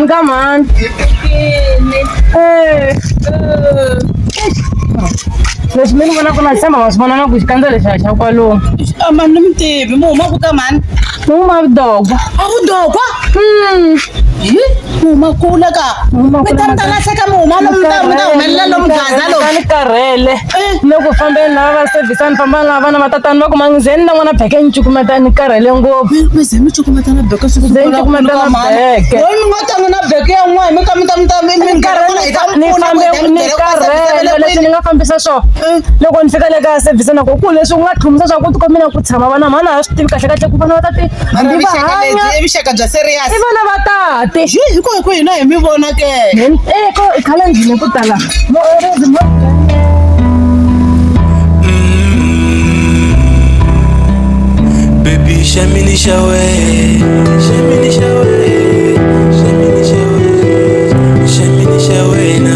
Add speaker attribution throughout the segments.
Speaker 1: Njhani ka mhani? Eh. Leswi mi ni vonaka na tshemba ma swi vona na ku xikandza lexiya xa kwalomu.
Speaker 2: A ma ni mi tivi mi humaka ka mhani?
Speaker 1: Ni huma Vudogwa.
Speaker 2: A Vudogwa? Hi mi huma kule ka. Mi ta mi ta lahleka mi huma lomu mi ta mi ta humelela lomu Gaza lomu.
Speaker 1: Ni karhele. Ni ku fambeni lava va service ni famba na vana va tatani va ku manghizeni na n'wana beke ni cukumeta ni karhele ngopfu.
Speaker 2: Mi ze mi cukumeta na beke swi
Speaker 1: Ze ni cukumeta na beke.
Speaker 2: Loyi mi nga tanga na beke ya n'wana mi ta mi ta mi ta mi mi karhele hi ta mi
Speaker 1: Ni
Speaker 2: pfuna ku
Speaker 1: fambe
Speaker 2: hi ta mi
Speaker 1: ni
Speaker 2: byela ku va service
Speaker 1: karhele
Speaker 2: va le
Speaker 1: leswi ni
Speaker 2: kwini.
Speaker 1: nga fambisa swona. Loko ni fika le ka service na ku ku leswi u nga tlhumisa swa ku tikomela ku tshama vana mhani a swi tivi kahle kahle ku vana va tati
Speaker 2: Mara
Speaker 1: hambi va
Speaker 2: vuxaka
Speaker 1: hanya
Speaker 2: lebyi i vuxaka bya serious.
Speaker 1: I vana va tati.
Speaker 2: Hi hi ku hi ku hina hi mi vona ke.
Speaker 1: Eh ko khale ndlwini ku tala. Mo mo
Speaker 3: Baby, shamini shawe, shamini shawe, shamini shawe, shamini shawe na,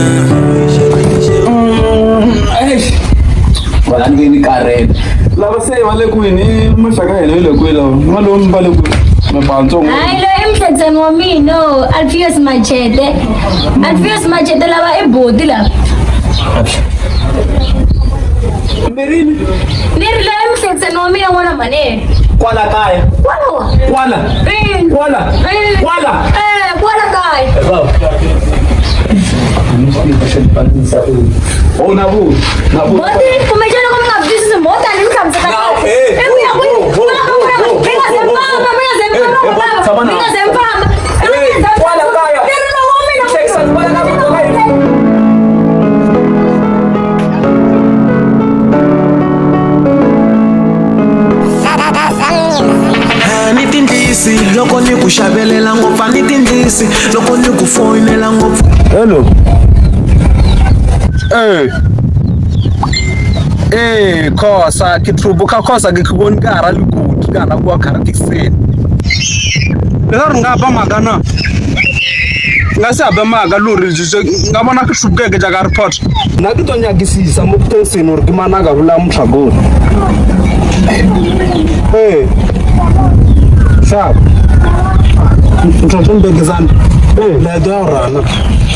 Speaker 3: shamini shawe.
Speaker 4: Wala ni ni karhele. Lava se va le kwini i maxaka ya hina yi le kwihi lava malume va le kwihi mabantsongo.
Speaker 5: Hayi loyi i muhledzani wa mina o Alpheus Machete. Alpheus Machete lava i boti lava.
Speaker 4: Mirini
Speaker 5: Ni ri loyi i muhledzani wa mina n'wana mhani.
Speaker 4: kwala kaya.
Speaker 5: Kwala wa?
Speaker 4: Kwala.
Speaker 5: Eh.
Speaker 4: Kwala.
Speaker 5: Eh.
Speaker 4: Kwala.
Speaker 5: Eh, kwala kaya.
Speaker 4: Oh na vu. Na vu.
Speaker 5: Boti, kumbexana ku mi nga swi twisisi mo tani mi hlamusela
Speaker 4: Now,
Speaker 5: kahle.
Speaker 4: eh,
Speaker 5: I ku ya
Speaker 4: ho,
Speaker 5: kwini?
Speaker 4: ho,
Speaker 5: Vula ka
Speaker 4: ho,
Speaker 5: vula,
Speaker 4: ho,
Speaker 5: mi nga ze
Speaker 4: ho,
Speaker 5: mi famba, mi nga ze mi
Speaker 4: Eh,
Speaker 5: famba,
Speaker 4: eh,
Speaker 5: baba.
Speaker 4: tshama na.
Speaker 5: Mi nga ze mi famba.
Speaker 4: Eh,
Speaker 5: Mi nga ze mi
Speaker 4: kwala
Speaker 5: famba.
Speaker 4: kaya.
Speaker 5: Ni ri lowu wa mina.
Speaker 4: Texas, kwala kaya.
Speaker 3: Ni tindlisi loko ni ku xavelela ngopfu a ni tindlisi loko ni ku foyinela ngopfu.
Speaker 4: Hello. Eh. Eh, khosa ke thubo kha khosa ke bone ka hara lekoti ka hara kua khara taxini. Leswaku ri nga ba mhaka na? Nga se habe mhaka lori nga vona ke hluvukeke jaaka report. Nna ke tlo nyakisisa mo taxini gore ke mang a ka bolaya mohlakong. Ee. Sharp. Ntlhontlho Mbegezana. Ee. Leeto ya go rana.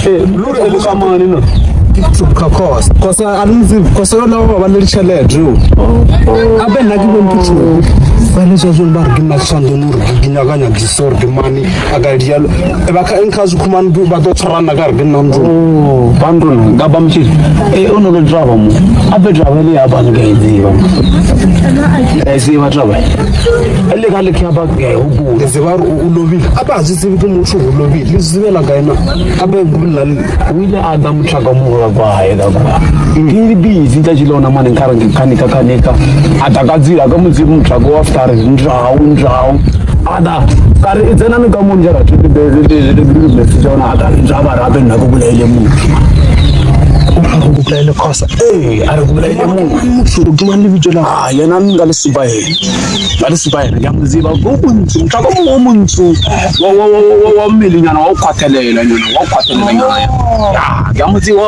Speaker 4: Ee, lori e le ka mane na? Ke tlhoka khosa. Khosa a ni zivi. Khosa yo lava va le ditšhelete yo. Gape nna ke bone ke tlhoka. Ba le sweswo ba re ke nna ke tshwanetse gore ke nyaka nyakisisa gore ke mane a ka dialo. E ba ka nkga se khumane ba tlo tshwarana ka re ke nna ntlo.
Speaker 6: Oh, bandrona ka ba motšhini. Eh, o no le driver mo. Ape driver le ya bana ke e tseba. E tseba driver. E le ka le ke ba ke ho bua.
Speaker 4: Le tseba gore o lobile. Gape ga se tsebe ke motho o lobile. Le tsebela kae na? Gape nna le
Speaker 6: O ile a tla motlhaka mo ga kwa hae ka kwa. Ke le busy tšatši lona mane nkare ke khanika khanika. A tla ka tsela ka motse motlhako wa after ndrau ndrau. A tla ka re e tsena le ka mo njara le le le le message ona a tla re nja ba rape nna ke bolaile motho.
Speaker 4: O bolaile khosa.
Speaker 6: Ee, a re ke bolaile motho.
Speaker 4: Motho ke mang lebitso la?
Speaker 6: Ah, yena nka le supa yena. Ka le supa yena ke a mo tseba o montsho motlhaka o mongwe o montsho wa mmelenyana wa go kgwathelela nyana wa go kgwathelela nyana ya ke a mo tseba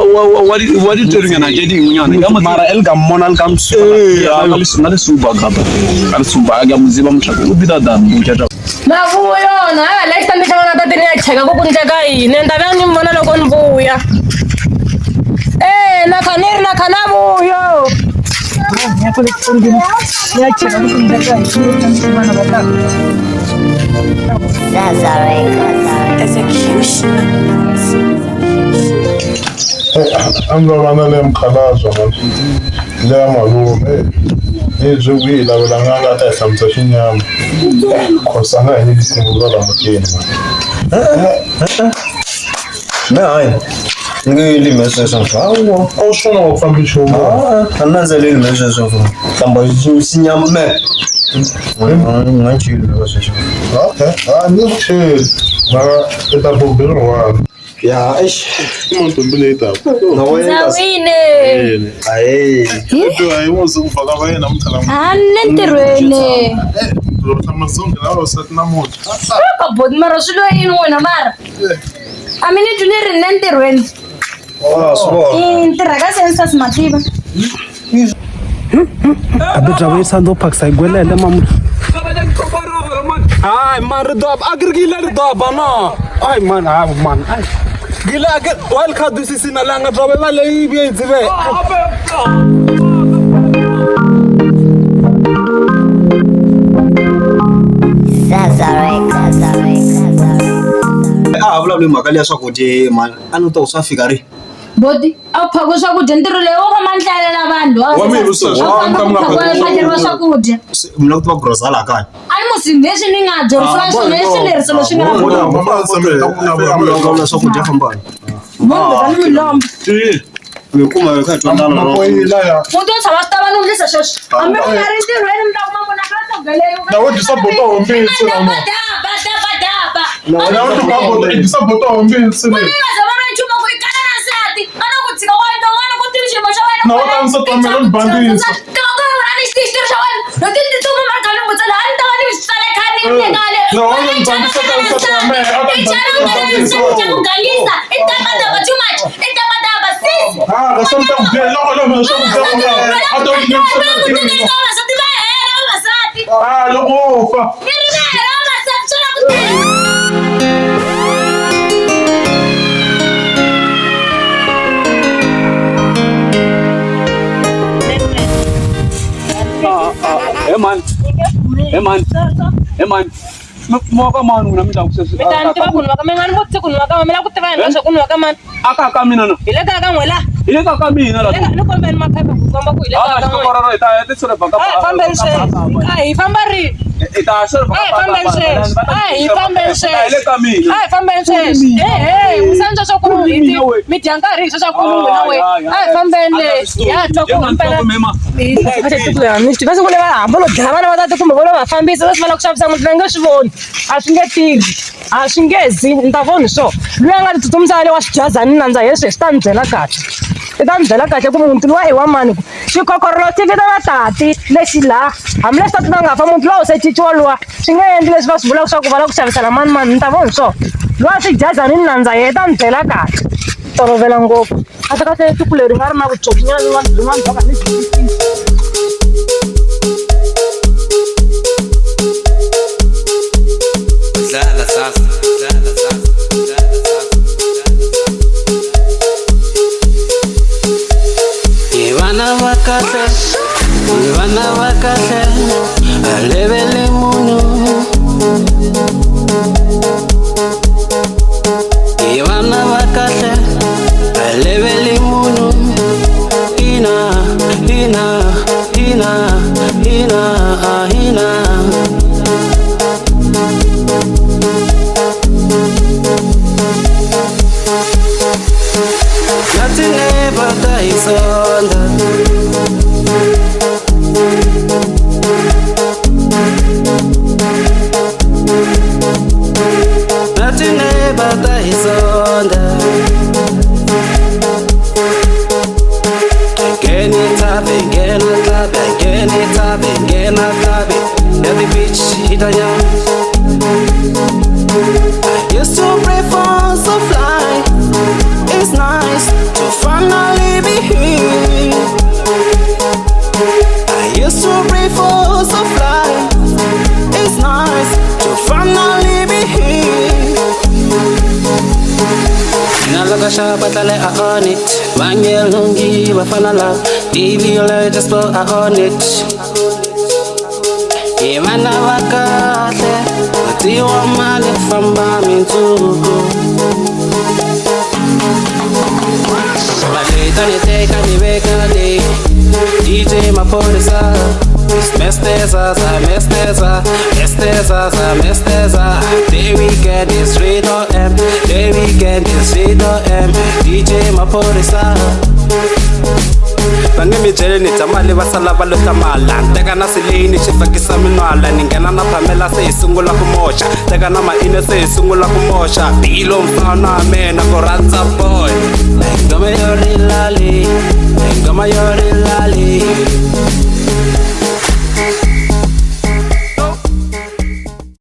Speaker 6: wa diterunyana tše dingwe nyana ke a mo tseba.
Speaker 4: Mara e le ka mmona le ka mo supa.
Speaker 6: Ee, ka le supa gape ka le supa ke a mo tseba motlhaka o bida da mpotša taba.
Speaker 1: Na vuyo na ha la xitandi xa vana tati ni ya cheka ku ku ndleka yini ni ta vuya ni mi vona loko ni vuya. Eh, na kha ni ri na kha na vuyo. Ya ku le xitandini ni ya cheka ku ku ndleka yini xitandi xa vana va tati.
Speaker 7: Zaza Records.
Speaker 8: Execution.
Speaker 9: A ndzi va na leya mukhalabye mani leya malume ni byi ku yi lavela n'anga a ta hi hlamusela xinyama cause a nga hi nyiki tinguva la mutini mani.
Speaker 10: Me hayi ni nge endli mhe sweswo.
Speaker 9: Hawa a wu swona wa ku fambi nchumu.
Speaker 10: A ni landzeleli mhe sweswo hlamba xinyama me nga cheli ka sweswo.
Speaker 9: Okay, a ni ku cheli mara i ta bobela rin'wana.
Speaker 10: Ya eish.
Speaker 9: I ntombi leyi taka.
Speaker 10: Na wena
Speaker 5: Zawine.
Speaker 10: Ayi.
Speaker 9: Hi musi ku vhaka va yena namuntlha la.
Speaker 5: A ni le ntirhweni.
Speaker 9: Loko mazonge na vavasati namuntlha.
Speaker 5: Ka boti mara swi lo yini n'wina mara? A mi ni twi ni ri ni le ntirhweni.
Speaker 10: Wa swi vona.
Speaker 5: Ni tirha ka census mativa.
Speaker 4: Abe drava yi sandza phakisa yi gwelele mamu. Hayi mani ri doba a ke re ke ile ri doba na. Ai man, ah man. Ai. Gila ke wild card sisina langa drobe ba le ibe tsibe.
Speaker 10: A ha vulavuli mhaka leya swakudya mani a ni ta ku swa fika ri
Speaker 5: Boti, a wu phaka swakudya ntirho leyi wo famba ni hlayelela vanhu.
Speaker 9: Wa mina u
Speaker 5: A wu famba ku phakiwa phakeriwa swakudya.
Speaker 10: Mi lava ku tiva groza laha kaya
Speaker 5: A ni musi leswi ni nga dyondzisiwa swona i swileriso leswi nga
Speaker 10: vulavula swakudya fambani
Speaker 5: Munhu ni milombo.
Speaker 10: Mi kuma hi kha hi twanana
Speaker 9: Mapoyila ya.
Speaker 5: Muti wo tshama swi ta va ni endlisa sweswo. Hambi u nga ri ntirhweni mi ta kuma munhu a kha a togeleyo.
Speaker 9: Na wo dyisa boto hombisi na mo.
Speaker 5: Daba, daba, daba.
Speaker 9: Na wo dyisa boto, i dyisa boto hombisi le.
Speaker 5: Ku nga za vona nchumu ku i kala na nsati. A no ku tshika wa yena un'wana ku tivi xiyimo xa wena.
Speaker 9: Na wo ta nsati wa mina ni bandisa.
Speaker 5: Toko wena ni xitirho xa wena. Loko ti tsutsuma mara ka ni vutsela a ni ta va ni sale kha ni ni ngale.
Speaker 9: Na wo ni bandisa ta nsati wa mina, a ta
Speaker 5: I chana u nga ri
Speaker 9: bandisa.
Speaker 5: xa ku gangisa. I daba daba too much. I daba daba sis.
Speaker 9: Ah, la swa ta ku byela loko loko swa ku byela. A ta ku
Speaker 5: Vavasati va hela vavasati.
Speaker 9: Ah, loko wo fa.
Speaker 5: Ni ri va hela vavasati swi la ku tele.
Speaker 6: He man. He man. He man. Mi wa ka mani n'wina mi ndla ku sweswi?
Speaker 1: Mi ta ni tiva ku ni wa ka mi nga ni vutisi ku ni wa ka mani mi lava ku tiva yini leswaku ni wa ka mani
Speaker 6: A ka ka mina na.
Speaker 1: hi le kaya ka n'we la
Speaker 6: Hi le ka ka mina la.
Speaker 1: Hi le ka- ni kombeni maphepha ku komba ku hi le kaya ka n'we
Speaker 6: Xikororo hi ta ya tisirivha ka
Speaker 1: a hi fambeni sweswi a hi famba rini
Speaker 6: Hi ta sirivha
Speaker 1: a hi fambeni sweswi a hi fambeni
Speaker 6: Hi le
Speaker 1: sweswi
Speaker 6: ka mina.
Speaker 1: a hi fambeni sweswi ehe musani swa ku hi ti mi dya nkarhi hi swa ku n'wina we a hi fambeni le ya twa ku mpela va sungule va hamba lo dlaya vana va tata kumbe vo lo va fambisa va swi va lava ku xavisa muti va nge swi voni a swi nge tirhi a swi nge zi ni ta voni swo loyi a nga ti tsutsumisa le wa swijaza ni nandza hi sweswi ta ni byela kahle i ta ni byela kahle ku muti luwa i wa mani ku xikhokhorolo xi vitana tati lexi laha hambileswi tati va nga fa muti luwa wu se cinciwa luwa swi nge endli leswi va swi vulaka swa ku va lava ku xavisela mani mani ni ta voni swo luwa swijaza ni nandza ye ta ni byela kahle tolovela ngopfu kahle kahle siku leri nga ri na vutsotsi nyana rin'wana rin'wana bya ka ni
Speaker 3: Dlala sasa, dlala sasa, dlala sasa. Hi vana va kahle, hi vana va kahle, a levele munhu. Hi vana va kahle, a levele munhu. Hina, hina, hina, hina, ah, hina. Nothing ever dies under. Nothing ever dies under. Again it up, again it up, again it up. Every bitch hit a young. I used to pray for so fly. It's nice to finally be here. I used to pray for so fly. It's nice to finally be here. Nalakasha batale a on it. Vangelungi bafana la. TV le just put a on it. Ivana vakahle. Tiwa mali famba mintuku. Baleta ni teka ni veka le. DJ Maphorisa. Mesteza, mesteza, mesteza, mesteza. The weekend is Rito M. The weekend is Rito M. DJ Maphorisa. Va nge mi byeli ni dya mali va sala va lo hlamala teka na sileyini xi fakisa minwala ni nghena na phamela se hi sungula ku moxa teka na maine se hi sungula ku moxa bilo mfana mina ku rhandza boy nghoma yo rilali nghoma yo rilali